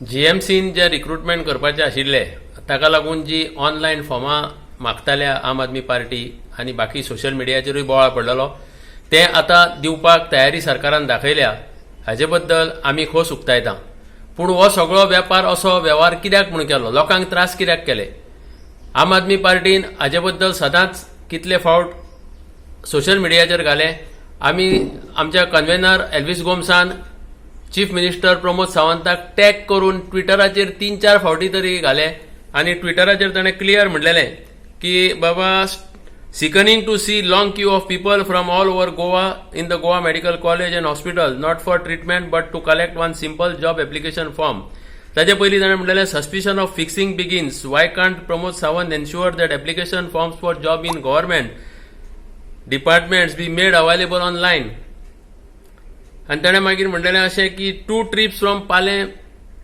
जीएमसीन जे recruitment करपाचें आशिल्लें, ताका लागून जी ऑनलायन फॉर्मां मागताल्या आम आदमी पार्टी आनी बाकी सोशल मिडियाचेरूय बोवाळ पडलेलो, ते आतां दिवपाक तयारी सरकारान दाखयल्या, हाजे बद्दल आमी खोस उक्तायता. पूण हो सगळो वेपार, असो वेव्हार कित्याक म्हूण केलो? लोकांक त्रास कित्याक केले? आम आदमी पार्टीन हाजे बद्दल सदांच कितले फावट सोशल मिडियाचेर घालें. आमी आमच्या कन्वेनर एल्वीस गोम्सान चीफ मिनिस्टर प्रमोद सावंताक टॅग करून ट्विटराचेर तीन चार फावटी तरी घाले आनी ट्विटराचेर ताणें क्लियर म्हणलेलें की बाबा, "Sickening to see long queue of people from all over Goa in the Goa Medical College and Hospital, not for treatment but to collect one simple job application form." ताजे पयलीं ताणें म्हणलेलें, "suspicion of fixing begins. Y can't Pramod Sawant ensure that application forms for job in government departments be made available online?" आनी ताणें मागीर म्हणलेलें अशें की two trips from पाले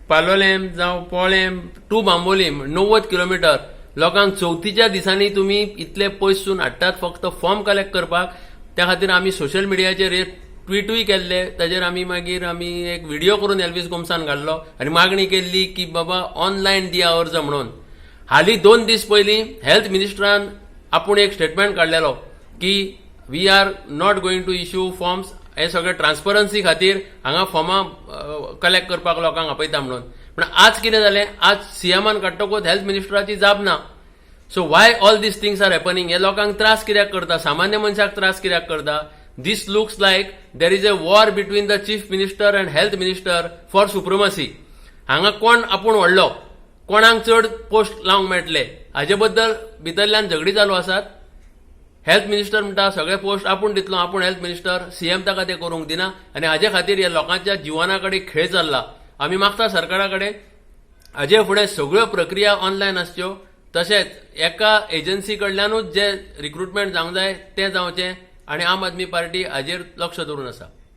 पालोलेम जावं पोळेम टू बांबोलीम, 90 किलोमिटर, लोकांक चवथीच्या दिसांनी तुमी इतले पयसून हाडटात फक्त फॉर्म कलेक्ट करपाक. त्या खातीर आमी सोशल मिडियाचेर एक ट्विटूय केल्ले. ताजेर आमी मागीर आमी एक व्हिडिओ करून एल्वीस गोम्सान घाल्लो आनी मागणी केल्ली की बाबा, ऑनलायन दिया अर्ज म्हणून. हालीं 2 दीस पयलीं हेल्थ मिनिस्टरान आपूण एक स्टेटमेंट काडलेलो की we are not going to issue forms, हे सगळे ट्रान्सपरन्सी खातीर हांगा फॉर्मां कलेक्ट करपाक लोकांक आपयता म्हणून. पूण आज कितें जालें? आज सीएमान काडटकूच हेल्थ मिनिस्टराची जाप ना. So why all these things are happening? हे लोकांक त्रास कित्याक करता? सामान्य मनशाक त्रास कित्याक करता? This looks like there is a war between the Chief Minister and Health Minister for supremacy. हांगा कोण आपूण व्हडलो, कोणाक चड पोस्ट लावंक मेळटले, हाजे बद्दल भितरल्यान झगडी चालू आसात. हेल्थ मिनिस्टर म्हणटा सगळे पोस्ट आपूण दितलो, आपूण हेल्थ मिनिस्टर. सीएम ताका ते करूंक दिना आनी हाजे खातीर ह्या लोकांच्या जिवना कडेन खेळ चल्ला. आमी मागता सरकारा कडेन, हाजे फुडें सगळ्यो प्रक्रिया ऑनलायन आसच्यो, तशेंच एका एजन्सी कडल्यानूच जे रिक्रुटमेंट जावंक जाय तें जावचें आनी आम आदमी पार्टी हाजेर लक्ष दवरून आसा.